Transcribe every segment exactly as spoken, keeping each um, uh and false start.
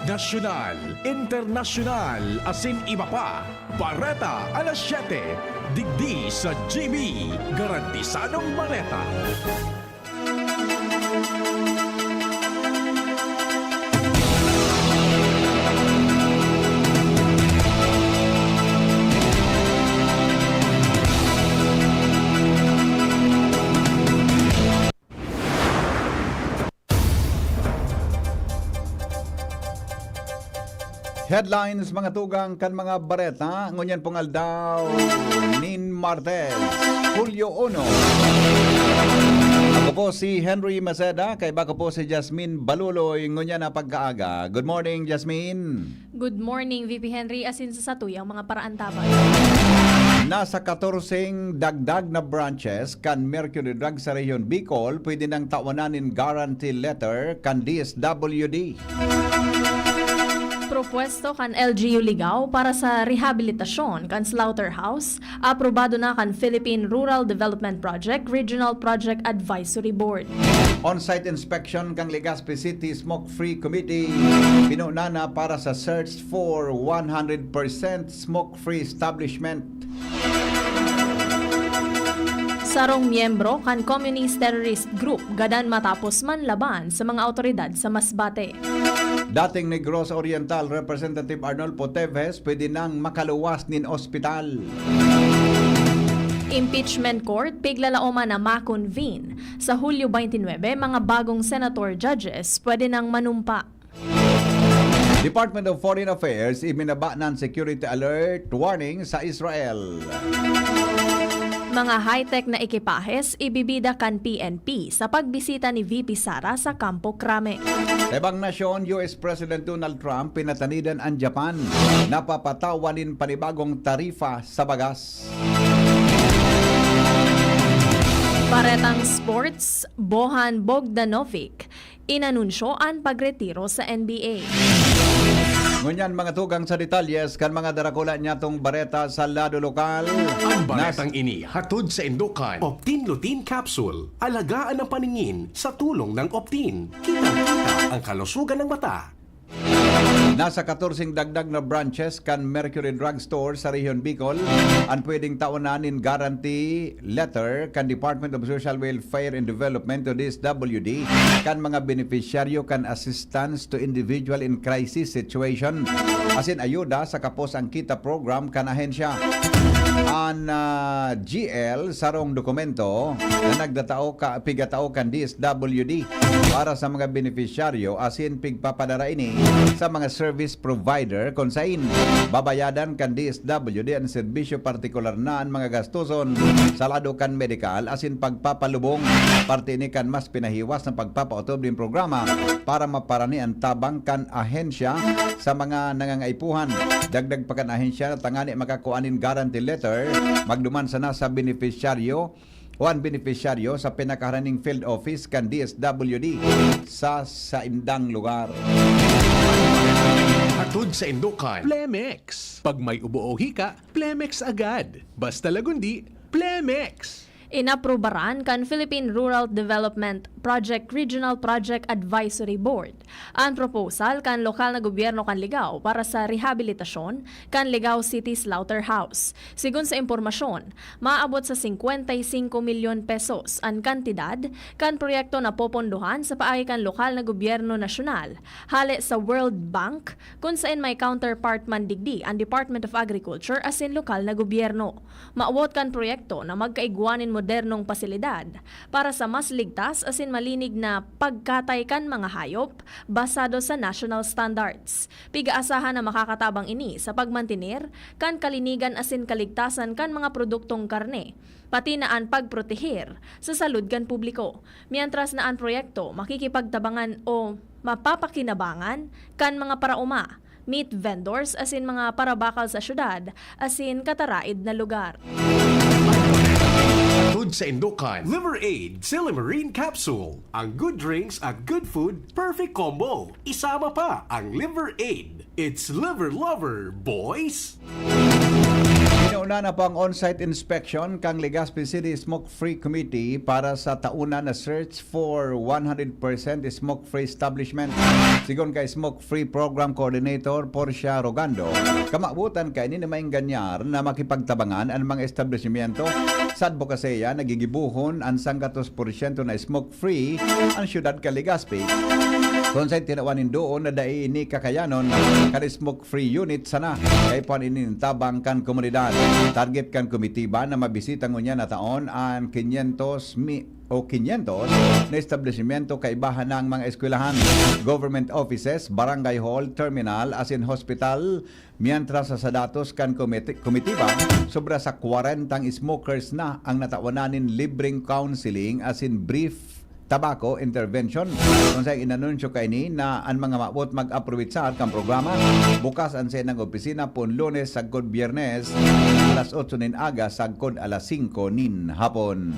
Nasyonal, internasyonal, asin iba pa. Bareta alas siyete, digdi sa G B, garantisadong bareta. Headlines, mga tugang, kan mga bareta ngunyan pong aldaw nin Martes, Hulyo uno. Ako po si Henry Maceda, kaiba ko po si Jasmine Baluloy ngunyan na pagkaaga. Good morning, Jasmine. Good morning, V P Henry, asin sa satuyang mga paraantaban. Nasa katorseng dagdag na branches kan Mercury Drug sa Rehiyon Bicol pwede nang tawanan nin guarantee letter kan D S W D. Propuesto kan L G U Ligao para sa rehabilitasyon kan slaughterhouse, aprobado na kan Philippine Rural Development Project Regional Project Advisory Board. On-site inspection kan Legazpi City Smoke-Free Committee, pinuna na para sa search for one hundred percent smoke-free establishment. Sarong miyembro kan Communist Terrorist Group gadan matapos manlaban sa mga awtoridad sa Masbate. Dating Negros Oriental Representative Arnolfo Teves pwede nang makaluwas nin ospital. Impeachment Court piglalaoman na ma-convene. Sa Hulyo twenty-nine, mga bagong senator judges pwede nang manumpa. Department of Foreign Affairs ibinaba ng security alert warning sa Israel. Mga high-tech na ekipahes ibibida kan P N P sa pagbisita ni V P Sara sa Campo Crame. Sa ibang nasyon, U S President Donald Trump pinatanidan an Japan na papatawan nin panibagong tarifa sa bagas. Baretang sports, Bojan Bogdanovic inanunsyo an pagretiro sa N B A. Ngunyan, mga tugang, sa detalyes kan mga darakula niyatong bareta sa lado lokal. Ang baretang ini hatod sa indukan Optin Lutein Capsule. Alagaan ang paningin sa tulong ng Optin. Kitang-kita ang kalusugan ng mata. Nasa katorseng dagdag na branches kan Mercury Drug Store sa Rehiyon Bicol an pwedeng tawanan nin guarantee letter kan Department of Social Welfare and Development o D S W D kan mga benepisyaryo kan Assistance to Individual in Crisis Situation asin ayuda sa Kapos ang Kita program kan ahensya. An, ah, G L, sarong dokumento na nagdatao ka, pigatao kan D S W D para sa mga benepisyaryo asin pigpapadara ini sa mga service provider kun sain babayadan kan D S W D an serbisyo, partikular na an mga gastoson sa lado kan medikal asin pagpapalubong. Parte ini kan mas pinahiwas na pagpapaotob nin programa para maparani an tabang kan ahensya sa mga nangangaipuhan. Dagdag pa kan ahensya na tangani makakua nin guarantee letter, magduman sana sa benepisyaryo o an benepisyaryo sa pinakaharaning field office kan D S W D sa saindang lugar. Hatod sa indukan, Plemex. Pag may ubo o hika, Plemex agad. Basta lagundi, Plemex. Inaprubaran kan Philippine Rural Development Project Regional Project Advisory Board an proposal kan lokal na gobyerno kan Ligao para sa rehabilitasyon kan Ligao City Slaughterhouse. Sigon sa impormasyon, maabot sa singkwenta y singko milyon pesos an kantidad kan proyekto na popondohan sa paagi kan lokal na gobyerno nasyonal, hale sa World Bank, kun saen may counterpart man digdi an Department of Agriculture asin lokal na gobyerno. Mawot kan proyekto na magkaigwa nin modernong pasilidad para sa mas ligtas asin malinig na pagkatay kan mga hayop basado sa national standards. Pig-aasahan na makakatabang ini sa pagmantener kan kalinigan asin kaligtasan kan mga produktong karne, pati na an pagproteher sa salud kan publiko. Mientras na an proyekto makikipagtabangan o mapapakinabangan kan mga paraoma, meat vendors asin mga parabakal sa syudad asin kataraid na lugar. Hatod sa indukan, Liver Aid, Silymarin Capsule. Ang good drinks at good food, perfect combo. Isama pa ang Liver Aid. It's Liver Lover, boys! Una na po ang on-site inspection kan Legazpi City Smoke Free Committee para sa tauna na search for one hundred percent smoke-free establishment. Sigon kay Smoke Free Program Coordinator Portia Rogando, kamawotan kaini na maenganyar na makipagtabangan an mga establishmento. Sa adbokasya, nagigibohon an sanggatos porsyento na smoke-free an siyudad kan Legazpi, kun saen tinawan nin duon na dai ini kakayanon kan smoke-free unit sana kaipuhan ini nin tabang kan komunidad. Target kan komitiba na mabisita ngunyan na taon an quinientos mi-, o quinientos na establishmento, kaibahan na ang mga eskwelahan, government offices, barangay hall, terminal, asin hospital. Mientras sa, sa datos kan komiti-, komitiba, sobra sa kwarentang smokers na ang natawanan nin libreng counseling asin brief tobacco intervention. Kun saen inanunsyo kaini na an mga maabot mag-aprobitsar kan programa. Bukas an saindang opisina pon Lunes sagkod Biyernes, alas otso nin aga sagkod alas singko nin hapon.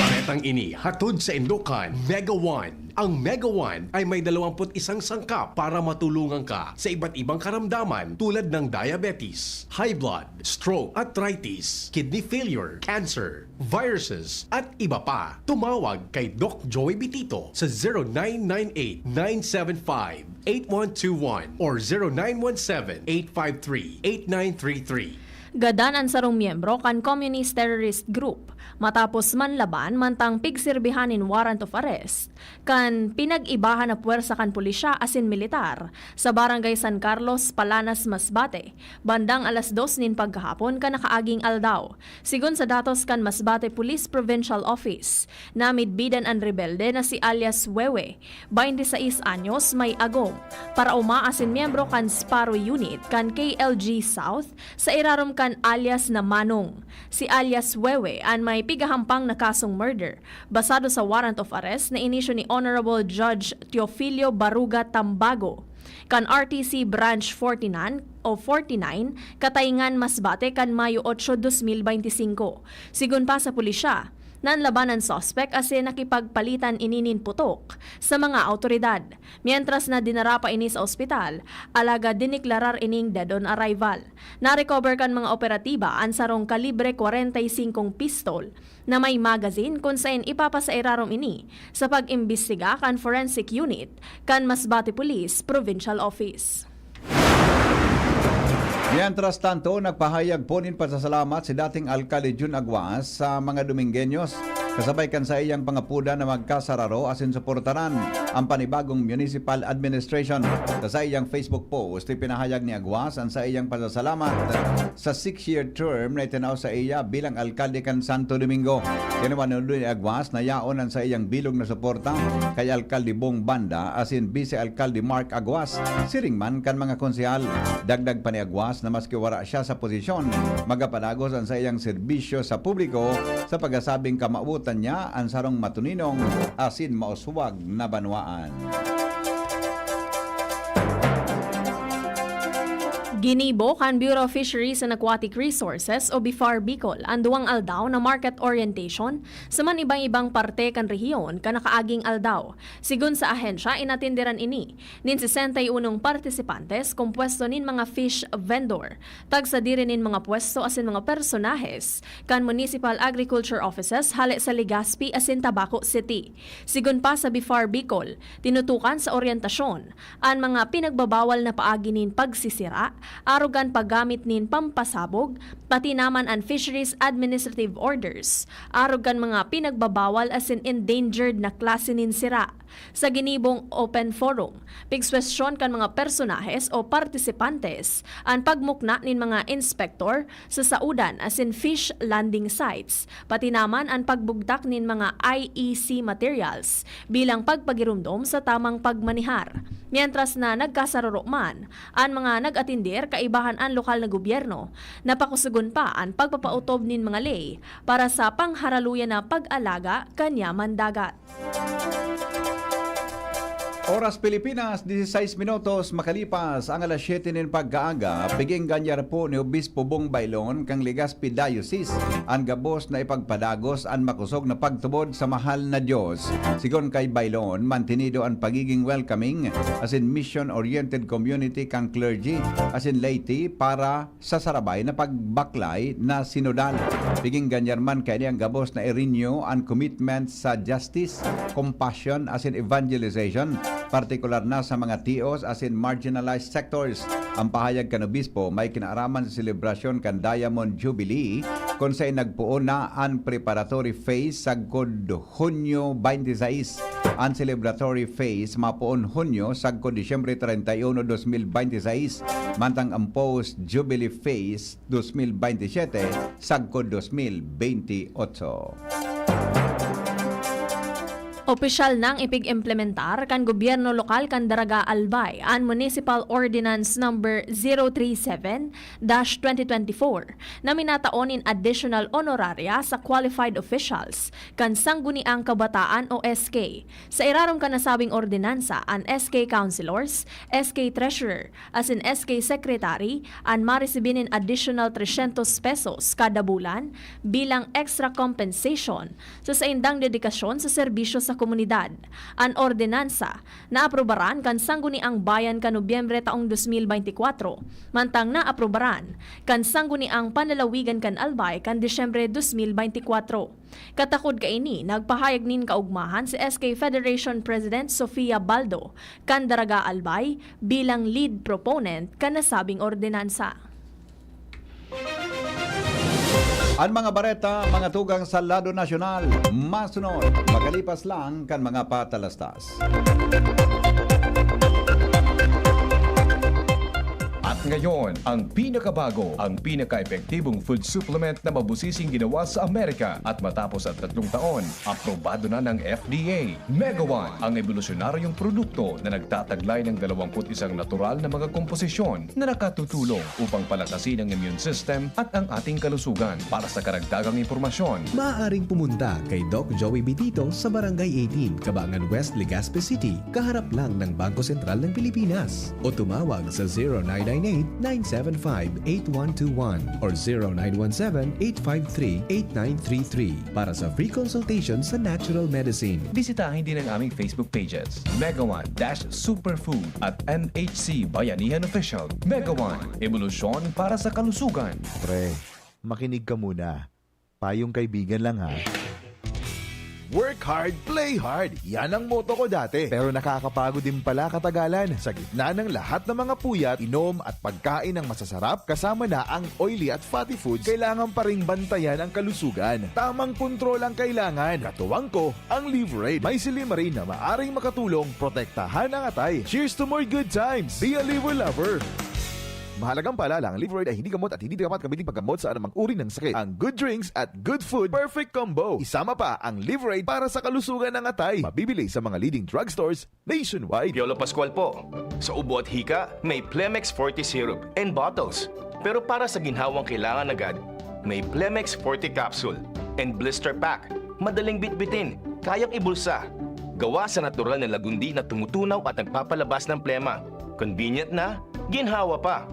Karetang ini hatod saindo kan Mega One. Ang Mega One ay may dalawampu't isang sangkap para matulungan ka sa iba't ibang karamdaman tulad ng diabetes, high blood, stroke, arthritis, kidney failure, cancer, viruses, at iba pa. Tumawag kay Doc Joey Bitito sa zero nine nine eight, nine seven five, eight one two one or zero nine one seven, eight five three, eight nine three three. Gadan an sarong miyembro kan Communist Terrorist Group matapos manlaban mantang pigsirbihan nin warrant of arrest kan pinag-ibahan na puwersa kan pulisya asin militar sa Barangay San Carlos, Palanas, Masbate, bandang alas dos nin pagkahapon kan nakaaging aldaw. Sigon sa datos kan Masbate Police Provincial Office, namidbidan an rebelde na si alias Wewe, baynte sais anyos, may agom, paraoma asin miyembro kan Sparrow Unit kan K L G South sa irarom kan alias na Manong. Si alias Wewe an may pigahampang na kasong murder, basado sa warrant of arrest na inisyu ni Honorable Judge Teofilio Baruga Tambago, kan R T C Branch forty-nine o forty-nine, Katayngan, Masbate, kan Mayo otso, dos mil beinti singko. Sigon pa sa pulisya, nanlaban an suspek asin nakipagpalitan ini nin putok sa mga awtoridad, mientras na dinara pa ini sa ospital, alagad dineklarar ining dead on arrival. Narecover kan mga operatiba an sarong kalibre kwarenta y singkong pistol na may magazine, kun saen ipapasairarom ini sa pag-imbestiga kan forensic unit kan Masbate Police Provincial Office. Mientras tanto, nagpahayag po nin pasasalamat si dating Alkalde Jun Aguas sa mga Domingueños, kasabay kan saiyang pangapoda na magkasararo asin suportaran ang panibagong municipal administration. Sa saiyang Facebook post, ipinahayag ni Aguas ang saiyang pasasalamat sa six-year term na itinao sa iya bilang alkalde kan Santo Domingo. Tinawan ni Aguas na yaon ang saiyang bilog na suporta kay Alkalde Bong Banda asin Vice Alkalde Mark Aguas, siring man kan mga konsehal. Dagdag pa ni Aguas na maski wara siya sa posisyon, magapadagos ang saiyang serbisyo sa publiko sa pagkasabing kamawotan niya an sarong matuninong asin mauswag na banwaan. Ginibo kan Bureau of Fisheries and Aquatic Resources o BFAR Bicol an duwang aldaw na market orientation sa man ibang-ibang parte kan rehiyon kan nakaaging aldaw. Sigon sa ahensya, inatenderan ini nin sesenta y unong partisipantes, kompuesto nin mga fish vendor, tagsadiri nin mga pwesto asin mga personahes kan municipal agriculture offices hale sa Legazpi asin Tabaco City. Sigon pa sa BFAR Bicol, tinutukan sa oryentasyon an mga pinagbabawal na paagi nin pagsisira, arog kan paggamit nin pampasabog, pati naman an Fisheries Administrative Orders, arog kan mga pinagbabawal asin endangered na klase nin sira. Sa ginibong open forum, pigswestyon kan mga personahes o partisipantes an pagmukna nin mga inspektor sa saodan asin fish landing sites, pati naman an pagbugtak nin mga I E C materials bilang pagpagiromdom sa tamang pagmanehar. Mientras na nagkasararo man an mga nag-atender, kaibahan an lokal na gobyerno na pakusugon pa an pagpapautob nin mga ley para sa pangharaluyan na pag-alaga kan yaman dagat. Oras Pilipinas, dieciséis minutos makalipas ang alas siyete nin pagkaaga, piging ganyar po ni Obispo Bong Bailon kan Legazpi Diocese an gabos na ipagpadagos an makosog na pagtubod sa mahal na Dios. Sigon kay Bailon, mantinido an pagiging welcoming asin mission-oriented community kan clergy asin laity para sa sarabay na pagbaklay na sinodal. Piging ganyar man kaini an gabos na i-renew an commitment sa justice, compassion asin evangelization, partikular na sa mga tios asin marginalized sectors. Ang pahayag kan obispo may kinaaraman sa selebrasyon kan Diamond Jubilee, kun saen nagpoon na an preparatory phase sagkod Hunyo twenty-six. An celebratory phase mapoon Hunyo sagkod Disyembre treinta y uno, dos mil veintiseis, mantang ang post-jubilee phase dos mil veintisiete sagkod dos mil veintiocho. Opisyal nang ipig-implementar kan gobyerno lokal kan Daraga Albay an Municipal Ordinance Number zero three seven dash twenty twenty-four na minatao nin additional honoraria sa qualified officials kan Sangguniang Kabataan o S K. Sa irarom kan nasabing ordinansa, an S K Councilors, S K Treasurer, asin S K Secretary an maresibi nin additional trescientos pesos kada bulan bilang extra compensation sa saindang dedikasyon sa serbisyo sa komunidad. An ordinansa naaprubaran kan Sangguniang Bayan kan Nobyembre taong dos mil beintikwatro, mantang naaprubaran kan Sangguniang Panlalawigan kan Albay kan Disyembre dos mil beintikwatro. Katakod kaini, nagpahayag nin kaugmahan si S K Federation President Sofia Baldo kan Daraga Albay bilang lead proponent kan nasabing ordinansa. An mga bareta, mga tugang sa lado nasyonal, masunod, makalipas lang kan mga patalastas. At ngayon, ang pinakabago, ang pinaka-epektibong food supplement na mabusising ginawa sa Amerika. At matapos ang tatlong taon, aprobado na ng F D A. Megawan, ang ebolusyonaryong produkto na nagtataglay ng dalawampu't isang natural na mga komposisyon na nakatutulong upang palakasin ang immune system at ang ating kalusugan. Para sa karagdagang impormasyon, Maaaring pumunta kay Doc Joey Bitito sa Barangay eighteen, Kabangan West, Legazpi City, kaharap lang ng Bangko Sentral ng Pilipinas. O tumawag sa zero nine nine eight, nine seven five, eight one two one or zero nine one seven, eight five three, eight nine three three para sa free consultation sa natural medicine. Bisitahin din ang aming Facebook pages, Megawan dash Superfood at N H C Bayanihan Official. Megawan, ebolusyon para sa kalusugan. Pre, makinig ka muna. Payong kaibigan lang ha. Work hard, play hard. Yan ang motto ko dati. Pero nakakapagod din pala katagalan. Sa gitna ng lahat ng mga puyat, inom at pagkain ng masasarap, kasama na ang oily at fatty foods, kailangan pa ring bantayan ang kalusugan. Tamang kontrol ang kailangan. Katuwang ko, ang Liverade. May silymarin na maaring makatulong protektahan ang atay. Cheers to more good times! Be a Liver Lover! Mahalagang paalala, ang Liverade ay hindi gamot at hindi dapat gamitin paggamot sa anumang uri ng sakit. Ang good drinks at good food, perfect combo. Isama pa ang Liverade para sa kalusugan ng atay. Mabibili sa mga leading drugstores nationwide. Piolo Pascual po. Sa ubo at hika, may Plemex Forte Syrup and bottles. Pero para sa ginhawang kailangan agad, may Plemex Forte Capsule and Blister Pack. Madaling bitbitin, kayang ibulsa. Gawa sa natural na lagundi na tumutunaw at nagpapalabas ng plema. Convenient na, ginhawa pa.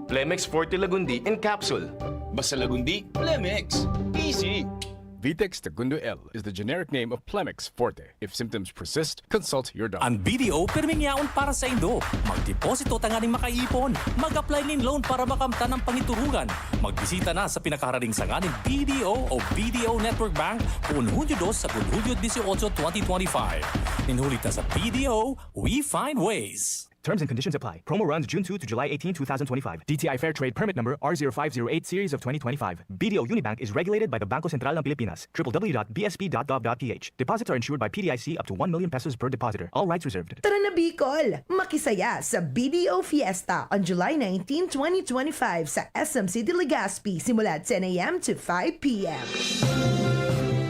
Plemex Forte Lagundi in Capsule. Basta Lagundi, Plemex. Easy! Vitex Segundo L is the generic name of Plemex Forte. If symptoms persist, consult your doctor. Ang B D O pirming yaon para saindo. Magdeposito tanganing makaipon. Mag-apply nin loan para makamtan ang pangiturugan. Magbisita na sa pinakaharaning sanga nin B D O o B D O Network Bank poon Hunyo dos sagkod Hunyo dieciocho, twenty twenty-five. Nin huli ta sa B D O, we find ways. Terms and conditions apply. Promo runs June two to July eighteen, two thousand twenty-five. D T I Fair Trade Permit Number R zero five zero eight Series of twenty twenty-five. B D O Unibank is regulated by the Bangko Sentral ng Pilipinas. W W W dot B S P dot gov dot P H. Deposits are insured by P D I C up to one million pesos per depositor. All rights reserved. Tara na Bicol! Makisaya sa B D O Fiesta on July nineteen, twenty twenty-five sa S M City Legazpi simula ten A M to five P M.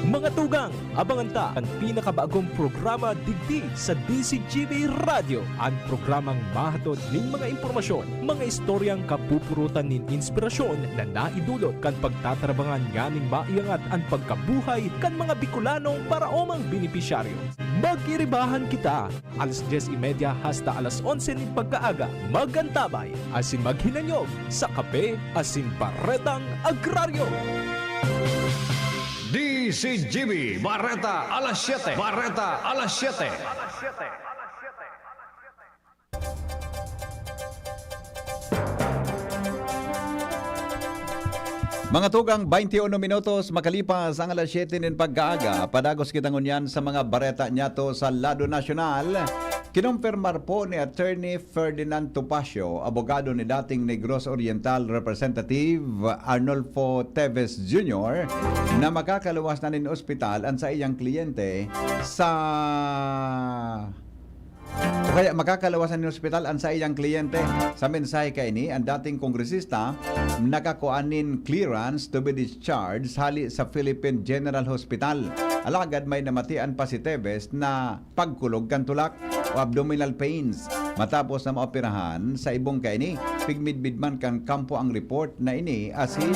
Mga Tugang, abangan ta an pinakabagong programa digdi sa D C G B Radyo, an programang mahatod nin mga impormasyon, mga istoryang kapupurutan nin inspirasyon na naidulot kan pagtatarabangan nganing maiangat an pagkabuhay kan mga Bicolanong paraomang benepisyaryo. Magiribahan kita! Alas dyes y media hasta alas onse nin pagkaaga, mag-antabay asin maghinanyog sa Kape asin Baretang Agraryo. D C G B Bareta alas siyete. Bareta alas siyete. Mga tugang, baynte uno minutos makalipas ang alas siyete nin pagkaaga, padagos kita ngunyan sa mga bareta niyato sa lado nasyonal. Kinumpirmar po ni Attorney Ferdinand Topacio, abogado ni dating Negros Oriental Representative Arnulfo Teves Junior, na makakaluwas na nin ospital an saiyang kliyente sa o kaya makakalawasan nin ospital an saiyang kliyente. Sa mensahe kaini, an dating kongresista nakakua nin clearance to be discharged hali sa Philippine General Hospital. Alagad may namatian pa si Teves na pagkulog kan tulak o abdominal pains. Matapos na maoperahan sa ibong kaini, pigmidbid man kan kampo ang report na ini asin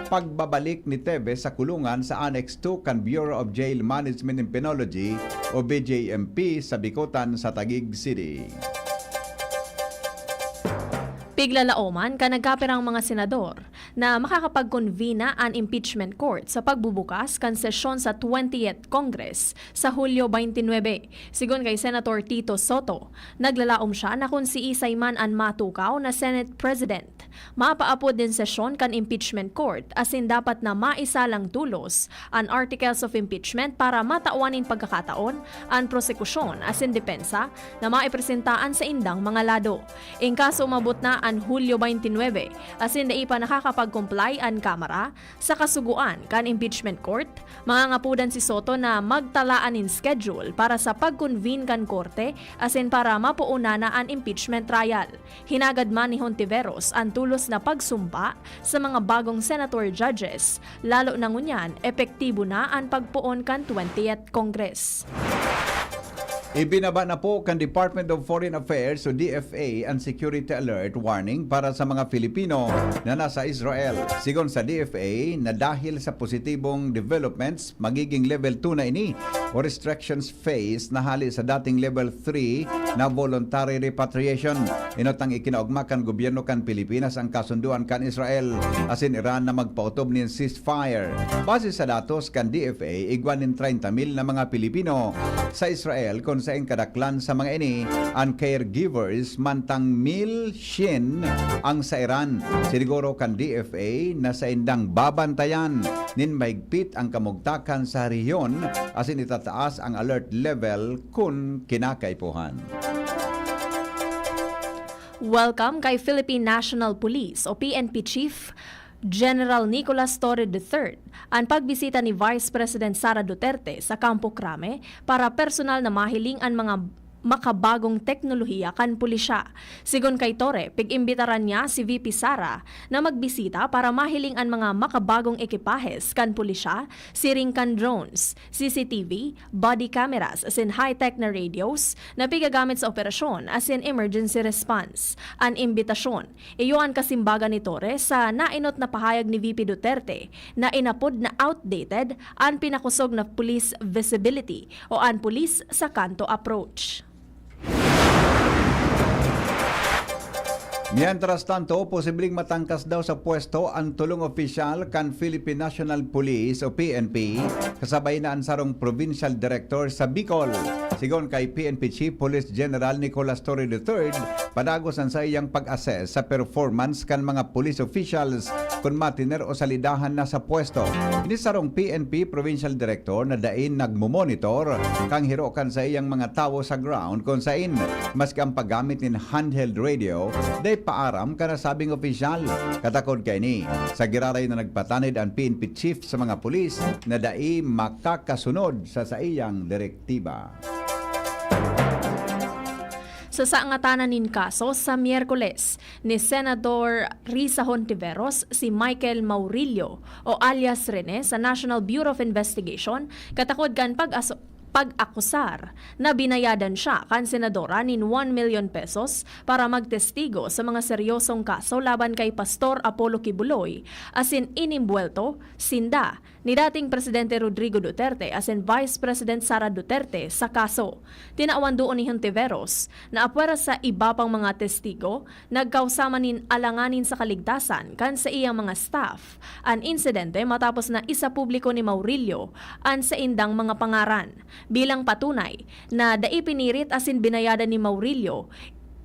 pagbabalik ni Teves sa kulungan sa Annex two kan Bureau of Jail Management and Penology o B J M P sa Bicutan sa Taguig City. Piglalaoman kan nagkapirang mga senador na makakapag-convene na an impeachment court sa pagbubukas kan sesyon sa twentieth Congress sa Hulyo twenty-nine. Sigon kay Senator Tito Soto, naglalaom siya na kun siisay man an matukaw na Senate President, mapaapod nin sesyon kan impeachment court asin dapat na maisalang tolos an articles of impeachment para matawan nin pagkakataon an prosekusyon asin depensa na maipresenta an saindang mga lado. In kaso umabot na an Hulyo twenty-nine asin dai pa nakakapag-comply an Kamara sa kasugoan kan impeachment court, mangangapodan si Soto na magtalaan nin schedule para sa pag-convene kan korte asin para mapoon na an impeachment trial. Hinagad man ni Hontiveros an tolos na pagsumpa sa mga bagong senator judges, lalo na ngunyan epektibo na an pagpoon kan twentieth Congress. Ibinaba na po kan Department of Foreign Affairs o D F A an security alert warning para sa mga Filipino na nasa Israel. Sigon sa D F A, na dahil sa positibong developments, magiging level two na ini o restrictions phase na hali sa dating level three na voluntary repatriation. Inot ang ikinaogma kan gobyerno kan Pilipinas ang kasundoan kan Israel asin Iran na magpaotob nin ceasefire. Base sa datos kan D F A, igwa nin treinta mil na mga Pilipino sa Israel, kun saing kadaklan sa mga ini an caregivers, mantang mil syen ang sa Iran. Siniguro kan D F A na saindang babantayan nin mahigpit ang kamugtakan sa rehiyon asin itataas ang alert level kun kinakaipuhan. Welcome kay Philippine National Police o P N P Chief General Nicolas Torre the third an pagbisita ni Vice President Sara Duterte sa Campo Crame para personal na mahiling an mga makabagong teknolohiya kan pulisya. Sigon kay Torre, pig-imbitaran niya si V P Sara na magbisita para mahiling an mga makabagong ekipahes kan pulisya, siring kan drones, C C T V, body cameras, asin high-tech na radios na pigagamit sa operasyon asin emergency response. An imbitasyon, iyo an kasimbagan ni Torre sa nainot na pahayag ni V P Duterte na inapod na outdated an pinakusog na police visibility o an police sa kanto approach. Mientras tanto, posibleng matangkas daw sa pwesto an tolong opisyal kan Philippine National Police o P N P, kasabay na an sarong provincial director sa Bicol. Sigon kay P N P Chief Police General Nicolas Torre the third, padagos an saiyang pag-assess sa performance kan mga police officials kun matiner o salidahan na sa pwesto. Ini sarong P N P Provincial Director na dai nagmo-monitor kan hiro kan saiyang mga tawo sa ground, kun sain, maski ang paggamit nin handheld radio, dai paaram kan nasabing opisyal. Katakod kaini, sa giraray na nagpatanid an P N P chief sa mga pulis na dai makakasunod sa saiyang direktiba. Sa sangatanan nin kaso, sa Miyerkules, ni Senador Risa Hontiveros si Michael Maurilio o alias Rene sa National Bureau of Investigation katakod kan pag-aso-, pag-akusar na binayadan siya kan senadora nin one million pesos para magtestigo sa mga seryosong kaso laban kay Pastor Apollo Quiboloy, asin inimbuwelto sinda ni dating Presidente Rodrigo Duterte asin Vice President Sara Duterte sa kaso. Tinawan duon ni Hontiveros na apwera sa iba pang mga testigo, nagkausa man nin alanganin sa kaligtasan kan saiyang mga staff an insidente matapos na isapubliko ni Maurilio an saindang mga pangaran bilang patunay na dai pinirit asin binayadan ni Maurilio.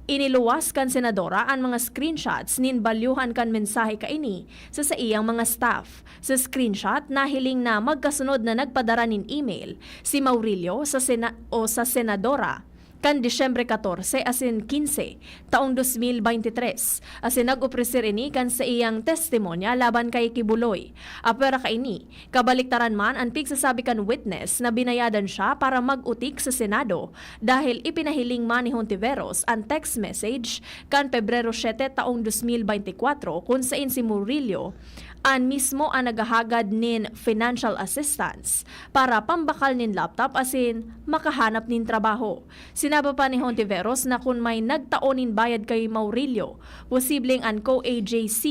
Iniluwas kan senadora an mga screenshots nin balyuhan kan mensahe kaini sa saiyang mga staff. Sa screenshot, nahiling na magkasunod na nagpadara nin email si Maurilio sa sena-, o sa senadora kan Disyembre katorse asin kinse, taong dos mil beintitres, asin nag-opreser ini kan saiyang testimonya laban kay Quiboloy. Apwera kaini, kabaliktaran man an pigsasabi kan witness na binayadan siya para mag-utik sa Senado dahil ipinahiling man ni Hontiveros an text message kan Pebrero siete taong dos mil beintikwatro, kun sain si Murillo an mismo an naghahagad nin financial assistance para pambakal nin laptop asin makahanap nin trabaho. Sinabi pa ni Hontiveros na kun may nagtao nin bayad kay Maurilio, posibleng an C O A J C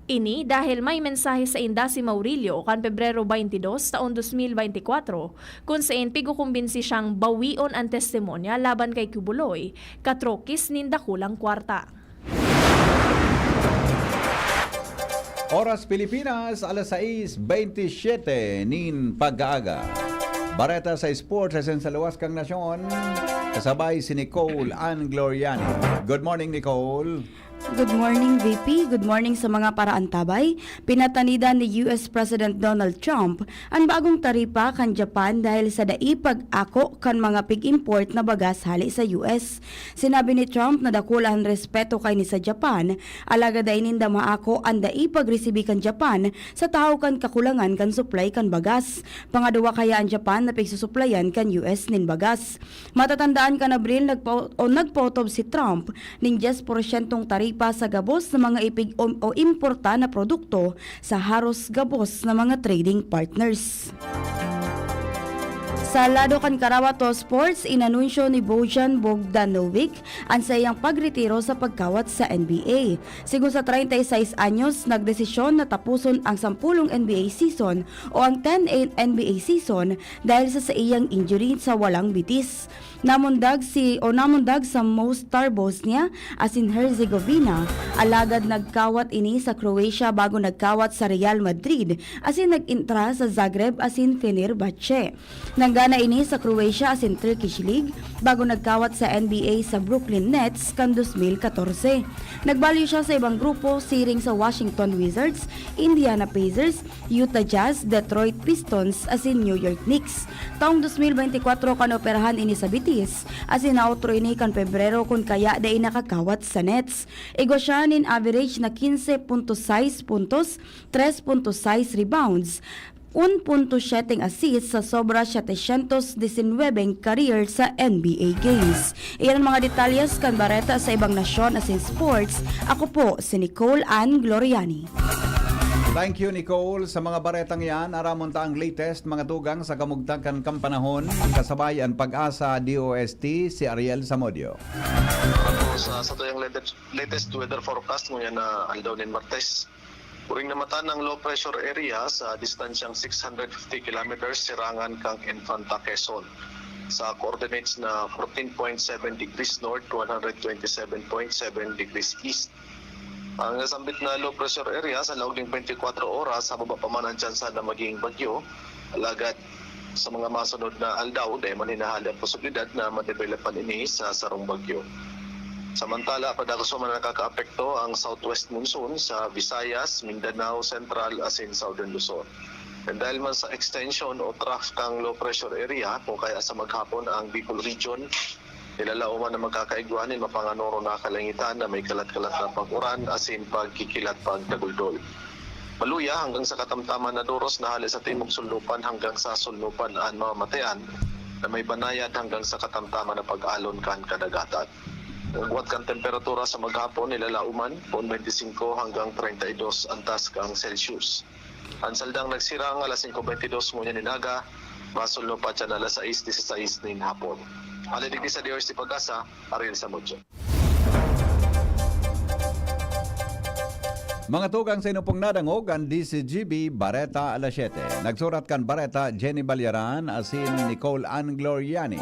ini dahil may mensahe sainda si Maurilio kan Pebrero twenty-two taon dos mil beintikwatro, kun sain pigkukumbinsi siyang bawion an testimonya laban kay Quiboloy, katrokis nin dakulang kwarta. Oras Pilipinas, alas sais bentisiete nin pag-aaga. Bareta sa sports asin sa luwas kan nasyon, kasabay si Nicole Ann Gloriani. Good morning, Nicole. Good morning, V P. Good morning sa mga paraantabay. Pinatanidan ni U S President Donald Trump an bagong taripa kan Japan dahil sa dai pag-ako kan mga pig-import na bagas hale sa U S. Sinabi ni Trump na dakula an respeto kaini sa Japan, alagad dai ninda maako an dai pagresibi kan Japan sa tahaw kan kakulangan kan supply kan bagas. Pangaduwa kaya an Japan na pigsusuplayan kan U S nin bagas. Matatandaan kan Abril nagpa-, o nagpaotob si Trump nin dyes porsyentong taripa sa gabos na mga ipig o, o importa na produkto sa haros gabos na mga trading partners. Sa lado kan Karawato Sports, inanunsyo ni Bojan Bogdanovic an saiyang pagretiro sa pagkawat sa N B A. Sigon sa treinta y seis anyos, nagdesisyon na tapuson ang sampulong N B A season o ang ten N B A season dahil sa saiyang injury sa walang bitis. Namundag si, o namundag sa Mostar Bosnia asin Herzegovina, alagad nagkawat ini sa Croatia bago nagkawat sa Real Madrid asin nag-entra sa Zagreb asin Fenerbahce. Nanggana ini sa Croatia asin Turkish League bago nagkawat sa N B A sa Brooklyn Nets kan dos mil katorse. Nagbalyo siya sa ibang grupo siring sa Washington Wizards, Indiana Pacers, Utah Jazz, Detroit Pistons asin New York Knicks. Taong dos mil beintikwatro kan operahan ini sa bitis, asin naotro ini kan Pebrero kun kaya dai nakakawat sa Nets. Igwa siya nin average na quince punto sais puntos, tres punto sais rebounds, un punto siyete assists sa sobra setecientos diecinuebe career sa N B A Games. Iyan an mga detalyes kan bareta sa ibang nasyon asin sports. Ako po si Nicole Ann Gloriani. Thank you, Nicole. Sa mga baretang yan, aramon ta ang latest mga tugang sa kamugtakan kan panahon, kasabay an Pag-asa D O S T, si Ariel Samudio. Sa, sa tuyang latest, latest weather forecast ngunyan na aldaw nin Martes, uring namatan ang low pressure area sa distansyang six hundred fifty kilometers sirangan kan Infanta, Quezon, sa coordinates na fourteen point seven degrees north, one hundred twenty-seven point seven degrees east. Ang nasambit na low pressure area sa laog nin twenty-four oras, hababa pa man ang tsansa na maging bagyo. Alagad sa mga masunod na aldaw, dai man hinahali ang posibilidad na madevelop man ini sa sarong bagyo. Samantala, padagos pa man nakakaapekto ang southwest monsoon sa Visayas, Mindanao, Central, asin Southern Luzon. And dahil man sa extension o trough kang low pressure area, kung kaya sa maghapon ang Bicol Region, nilalaoman na magkakaigwa nin mapanganoro na kalangitan na may kalat-kalat na pag-uran asin pagkikilat pagtaguldol. Maluya hanggang sa katamtaman na doros na hale sa timog sulnupan hanggang sa sulnupan an mamamatean. na may banayad hanggang sa katamtaman na pag-alon kan kadagatan. Ang agwat kan temperatura sa maghapon, nilalauman, poon twenty-five hanggang treinta y dos antas kan Celsius. Ang saldang nagsirang alas singko beintidos ngunyan nin aga, masulno pa dyan alas sais disisais nin hapon. Hali digdi sa D R C Pag-asa, Ariel Samudio. Mga tugang, sa inyo pong nadangog an D C G B Bareta alas siyete. Nagsurat kan bareta, Jenny Balyaran asin Nicole Ann Gloriani.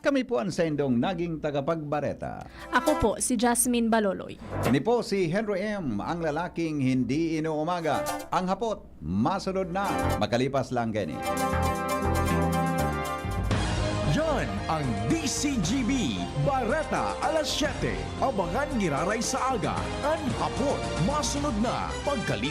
Kami po an saindong naging tagapagbareta. Ako po si Jasmine Baloloy. Ini po si Henry M, ang lalaking hindi inuumaga. Ang hapot, masunod na, makalipas lang kaini. Yan ang D C G B Bareta alas siyete. Abangan giraray sa aga. An hapot, masunod na, pagkalipas